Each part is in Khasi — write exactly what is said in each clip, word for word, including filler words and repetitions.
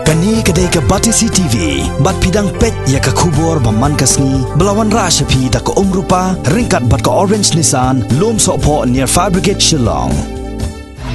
Kane ka dei ka Batesi T V, bad phi dang peit ïa ka khubor ba man ka sngi, ba la wanrah sha phi da ka Umrupa, ryngkat bad ka Orange Nissan, Lumsohphoh near Fire Brigade Shillong.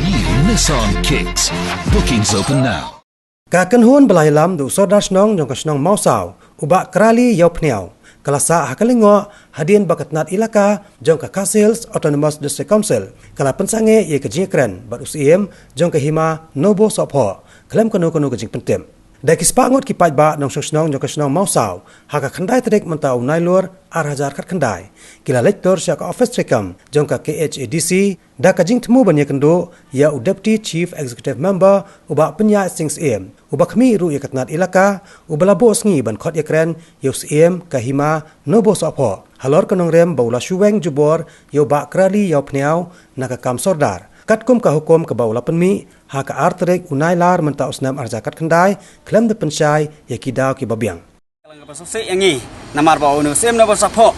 New Nissan Kicks. Bookings open now. Ka kynhun ba la ïalam da u Sordar Shnong jong ka shnong Mawsaw, u Bah Krali Ïawphniaw, ka la sah ha ka lyngngoh hadien ba ka tnat ilaka jong ka Khasi Hills Autonomous District Council ka la pynsangeh ïa ka jingïakren bad u Syiem jong ka Hima Nongbuh Sohphoh khlem kano kano ka jingpyntip. Da ki spah ngut ki paidbah nongshong shnong jong ka shnong Mawsaw, ha ka khyndai tarik mynta u Nailur ar hajar khatkhyndai, ki la leit tur sha ka ophis treikam jong ka K H A D C da ka jingthmu ban ïakynduh ïa u Deputy Chief Executive Member, u Bah Pynïaid Sing Syiem, uba khmih ruh ïa ka tnat ilaka, uba la buh sngi ban khot ïakren ïa u Syiem ka Hima Nongbuh Sohphoh halor ka nongrim ba u la shu weng jubor ïa u Bah Krali Ïawphniaw na ka kam sordar, katkum ka hukum kaba u la pynmih ha ka ar tarik u Nailur mynta u snem ar hajar khatkhyndai, khlem da pynshai ïa ki daw kiba biang. Ka long kaba sngewsih ïa ngi, namar ba une u Syiem Nongbuh Sohphoh,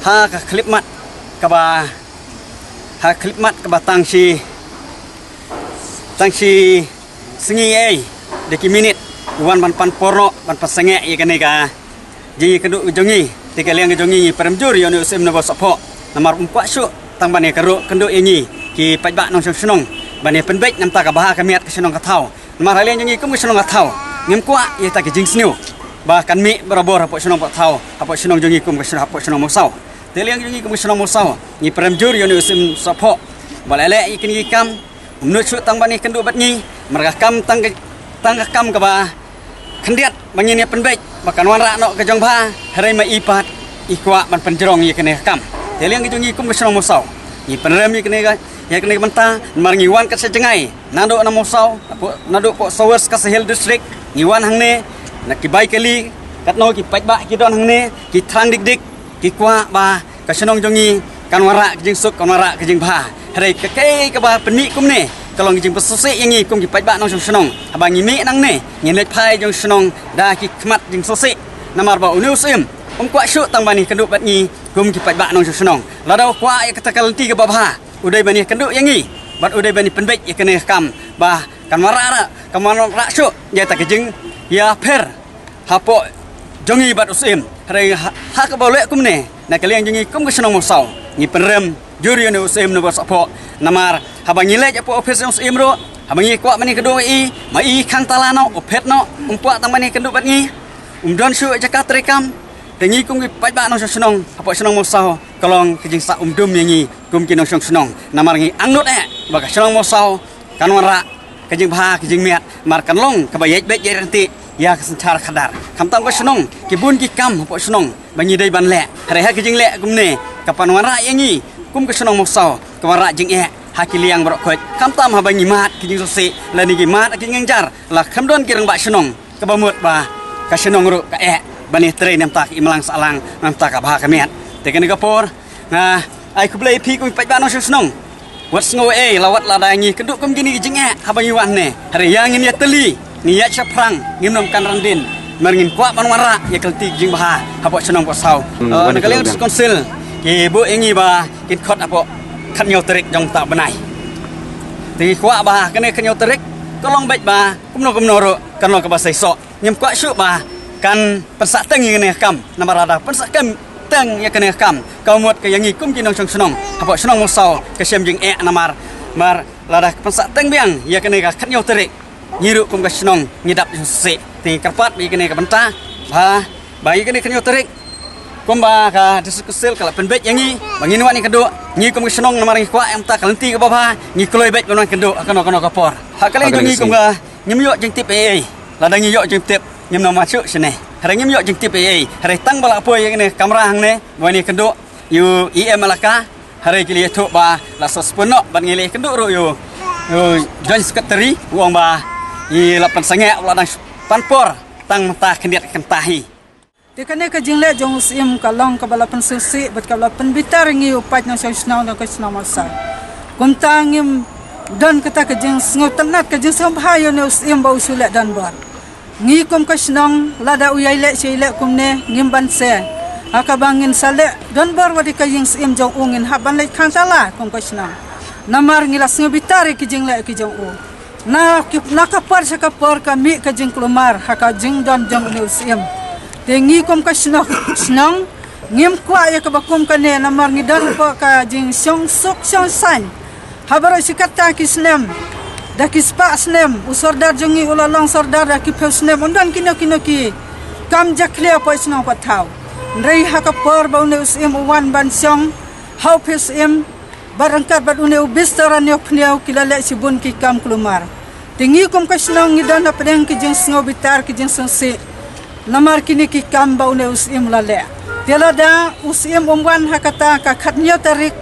ha ka khyllipmat kaba, ha ka khyllipmat kaba tang shi, tang shi sngi ei, da ki minit, u wan ban pan por noh, ban pynsangeh ïa kane ka jingïakynduh jong ngi. Te ka liang ka jong ngi, ngi pynrem jur ïa une u Syiem Nongbuh Sohphoh, namar um kwah shuh tang ban ïakynduh, kynduh ïa ngi ki paidbah nongshong shnong ban ïapynbeit na ka bynta ka bha ka miat ka shnong ka thaw. Namar ha liang jong ngi kum ka shnong ka thaw, ngim kwah ïa kata ka jingsniew ba kan mih barabor hapoh shnong hapoh thaw, hapoh shnong jong ngi kum ka shnong, hapoh shnong Mawsaw. Te liang jong ngi kum ka shnong Mawsaw, ngi pynrem jur ïa une u Syiem Sohphoh ba leh leh ïa kine ki kam, um nud shuh tang ban ïakynduh bad ngi, namar ka kam tang ka, tang ka kam kaba khyndiat ba ngin ïapynbeit ba kan wanrah noh ka jingbha, hynrei ma i pat i kwah ban pynjrong ïa kane ka kam. Te liang ka jong ngi kum ka shnong Mawsaw, ngi pynrem ïa kane ka, ïa kane ka bynta, namar ngi wan kat sha jngai naduh na Mawsaw, hapoh, naduh hapoh South West Khasi Hills District, ngi wan hangne na ki bai kali, katno ki paidbah ki don hangne, ki thrang dik dik, ki kwah ba ka shnong jong ngi kan wanrah ka jingsuk, kan wanrah ka jingbha. Hynrei kaei kaba pynmih kumne ka long ka jingpynsngewsih ïa ngi kum ki paidbah nongshong shnong. Haba ngi mih nangne, ngin leit phai jong shnong da ki khmat jingsngewsih, namar ba une u Syiem um kwah shuh tang ban ïakynduh bad ngi kum ki paidbah nongshong shnong. Lada u kwah ïa kata ka lynti kaba bha, u dei ban ïakynduh ïa ngi bad u dei ban ïapynbeit ïa kane ka kam ba kan wanrah, kan wanrah shuh ïa kata ka jingïapher hapoh jong ngi bad u Syiem. Hynrei ha, ha kaba u leh kumne na ka liang jong ngi kum ka shnong Mawsaw, ngi pynrem jur ïa une u Syiem Nongbuh Sohphoh, namar haba ngi leit hapoh ophis jong u Syiem ruh, haba ngi kwah ban ïakynduh ïa i, ma i khang tala noh, u phet noh, um kwah tang ban ïakynduh bad ngi, um don shuh jaka treikam. Te ngi kum ki paidbah nongshong shnong hapoh shnong Mawsaw, ka long ka jingsah um dum ïa ngi kum ki nongshong shnong, namar ngi angnud eh ba ka shnong Mawsaw kan wanrah ka jingbha ka jingmiat, namar kan long kaba ïaid beit ïaid ryntih ïa ka synshar khadar. Khamtam ka shnong, ki bun ki kam hapoh shnong ba ngi dei ban leh, hynrei ha ka jingleh kumne ka pan wanrah ïa ngi kum ka shnong Mawsaw, ka wanrah jingeh ha ki liang baroh khoit. Khamtam haba ngi mad ki jingsngewsih lane ngi mad ki jingjar, la khlem don ki rangbah shnong, kaba mut ba ka shnong ruh ka eh ban ïatrei na ka bynta ka imlang sahlang, na ka bynta ka bha ka miat. Te kane ka por nga ai khublei ïa phi kum ki paidbah nongshong shnong. Wat sngew ei, la wat lada ngi kynduh kum kine ki jingeh haba ngi wan hangne, hynrei ïa ngin ïatylli, ngin ïaid shaphrang, ngim nym kan randin, namar ngin kwah ban wanrah ïa ka lynti ka jingbha hapoh shnong Mawsaw. Hmm, eh, wan na ka liang ka liang District Council ki buh ïa ngi ba kin khot hapoh khathynñiew tarik jong mynta u bnai. Te ngi kwah ba kane khathynñiew tarik ka long beit ba kumno kumno ruh kan long kaba seisoh. Ngim kwah shuh ba kan pynsah teng ïa kane ka kam, namar lada pynsah teng ïa kane ka kam, ka mut ka ïa ngi kum ki nongshong shnong hapoh shnong Mawsaw ka shem jingeh, namar, namar lada pynsah teng biang ïa kane ka khathynñiew tarik, ngi ruh kum ka shnong ngi dap jingsngewsih. Te ngi kyrpad ba ïa kane ka bynta ba, ba ïa kane ka khathynñiew tarik kumba ka District Council ka la pynbeit ïa ngi ba ngin wan ïakynduh, ngi kum ka shnong namar ngi kwah ïa kata ka lynti kaba bha, ngi kloi beit ban wan kynduh ha kano kano ka por. Ha ka liang jong ngi kum ka, ngim ïoh jingtip ei ei. Lada ngi ïoh jingtip ngim nang wan shuh shane. Hynrei ngim ïoh jingtip ei ei, hynrei tang ba la poi ïa kane ka kamra hangne ba wan ïakynduh ïa u E M elaka, hynrei ki la ïathuh ba la suspend noh, bad ngi la ïakynduh ruh ïa u, ïa u Joint Secretary, u ong ba ngi la pynsangeh, u la dang pan por tang mynta khyndiat ka kynta hi. Te kane ka jingleh jong u Syiem ka long kaba la pynsngewsih bad kaba la pynbitar ïa ngi u paid nongshong shnong jong ka shnong Mawsaw. Kumta ngim don kata ka jingsngewtynnat, ka jingsngewbha ïa une u Syiem ba u shu leh donbor. Ngi kum ka shnong lada u ïai leh shi ïai leh kumne ngim banse. Ha kaba ngin sa leh donbor wat ïa ka ïing Syiem jong u, ngin hap ban leit khang tala kum ka shnong. Namar ngi la sngewbitar ïa ki jingleh ki jong u. Na ki, na ka por sha ka por ka mih ka jingkulmar ha ka jingdon jong une u syiem. Te ngi kum ka shnong, shnong ngim kwah ïa kaba kum kane namar ngi don hapoh ka jingshong suk shong saiñ. Ha baroh shi katta ki snem, da ki spah snem, u sordar jong ngi u la long sordar da ki phew snem, un don kino kino ki kam jakhlia hapoh shnong hapoh thaw. Hynrei ha ka por ba une u syiem u wan ban shong ha u phew syiem, bad ryngkat bad une u Bistaran Ïewphniaw ki la leh shibun ki kam kulmar. Te ngi kum ka shnong ngi don hapdeng ki jingsngewbitar ki jingsngewsih. Namar kine ki kam ba une u syiem u la leh. Te lada u syiem um wan ha kata ka khathynñiew tarik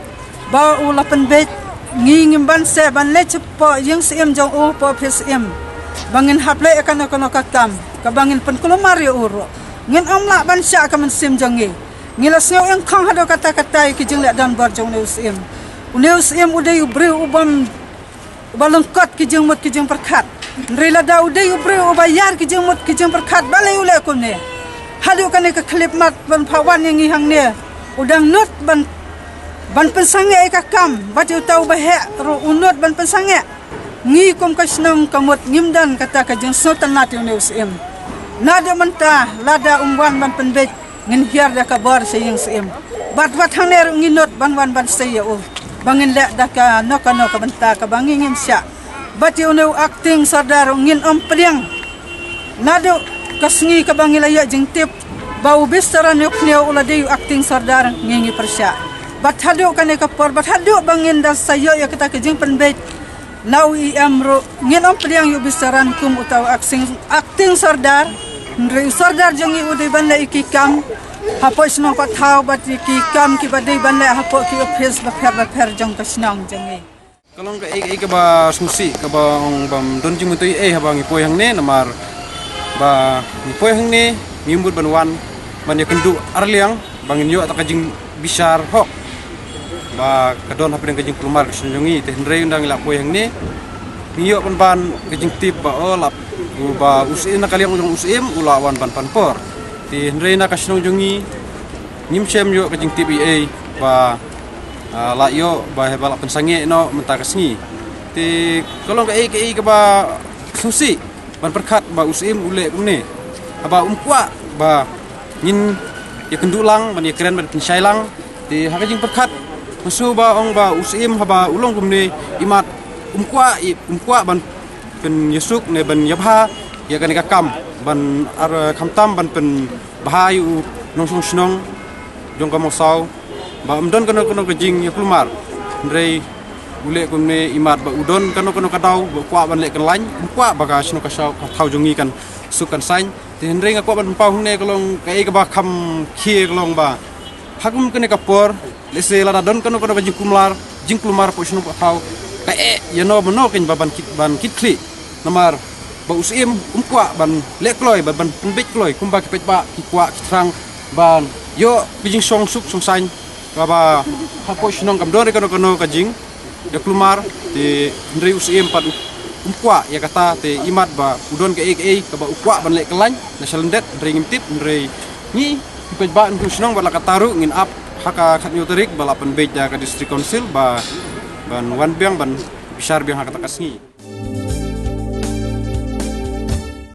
ba u la pynbeit, ngi ngim banse ban leit shapoh ïing syiem jong u hapoh phew syiem. Ba ngin hap leh ïa kano kano ka kam kaba ngin pynkulmar ïa u ruh. Ngin ym lah ban shah ka mynsiem jong ngi. Ngi la sngew ïengkhong haduh katta katta ïa ki jingleh donbor jong une u syiem. Une u syiem u dei u briew u bym, uba lyngkot ki jingmut ki jingpyrkhat. Hynrei lada u dei u briew uba ïar ki jingmut ki jingpyrkhat, balei u leh kumne? Haduh kane ka khyllipmat ban phah wan ïa ngi hangne, u dang nud ban, ban pynsangeh ïa ka kam, bad ïa uta uba heh ruh u nud ban pynsangeh. Ngi kum ka shnong ka mut ngim don kata ka jingsngewtynnat ïa une u syiem. Naduh mynta lada um wan ban pynbeit, ngin hiar da ka bor sha ïing syiem. Bad wat hangne ruh ngi nud ban wan ban sei ïa u ba ngin leh da kano kano ka bynta kaba ngi ngim shah. Bad ïa une u acting sordar ruh ngin ym pdiang. Naduh ka sngi kaba ngi la ïoh jingtip ba u Bistaran Ïewphniaw u la dei u acting sordar, ngi ngi pyrshah. Bad haduh kane ka por, bad haduh ba ngin da sa ïoh ïa kata ka jingpynbeit na u E M ruh, ngin ym pdiang ïa u Bistaran kum uta u acting, acting sordar. Hynrei u sordar jong ngi u dei ban leh ïa ki kam hapoh shnong hapoh thaw bad ïa ki kam kiba dei ban leh hapoh ki ophis bapher bapher jong ka shnong jong ngi. Ka long kaei kaei kaba sngewsih, kaba ong bym don jingmyntoi ei haba ngi poi hangne, namar ba ngi poi hangne ngi mut ban wan ban ïakynduh arliang ba ngin ïoh ta ka jingbishar hok ba ka don hapdeng ka jingkulmar ka shnong jong ngi. Te hynrei ynda ngi la poi hangne, ngi ïoh pynban ka jingtip ba, oh, lap, ba u syiem na ka liang jong u syiem u la wan ban pan por. Te hynrei na ka shnong jong ngi ngim shym ïoh ka jingtip ei ei ba, ah, la ïoh ba haba la pynsangeh noh mynta ka sngi. Te ka long kaei kaei kaba sngewsih ban pyrkhat ba u syiem u leh kumne. Haba um kwah ba ngin ïakynduh lang, ban ïakren, ban pynshai lang. Te ha ka jingpyrkhat, nga sngew ba ong ba u syiem haba u long kumne, imat um kwah, i, um kwah ban pynïasuk ne ban ïabha ïa kane ka kam, ban ar, khamtam ban pynbha ïa u nongshong shnong jong ka Mawsaw ba ym don kano kano ka jingïakulmar. Hynrei u leh kumne imat ba u don kano kano ka daw ba u kwah ban leh kyllaiñ, um kwah ba ka shnong ka shaw, ka thaw jong ngi kan suk kan saiñ. Te hynrei nga kwah ban pynpaw hangne ka long kaei kaba kham khie ka long ba ha kum kane ka por, lehse lada don kano kano ka jingkulmar, jingkulmar hapoh shnong hapoh thaw, ka eh ïa no mano kein ba ban kit, ban kit khlieh. Namar ba u syiem um kwah ban leh kloi, ban, ban pynbeit kloi kumba ki paidbah ki kwah ki thrang ban ïoh ka jingshong suk shong saiñ. Kaba hapoh shnong kam don re kano kano ka jing ïakulmar. Te hynrei u syiem pat u, um kwah ïa kata, te imat ba u don kaei kaei kaba u kwah ban leh kyllaiñ na shalyndet, hynrei ngim tip. Hynrei ngi ki paidbah na ka shnong bad la katta ruh ngin ap ha ka khatñiew tarik ba la pynbeit da ka District Council ba ban wan biang ban bishar biang ha kata ka sngi.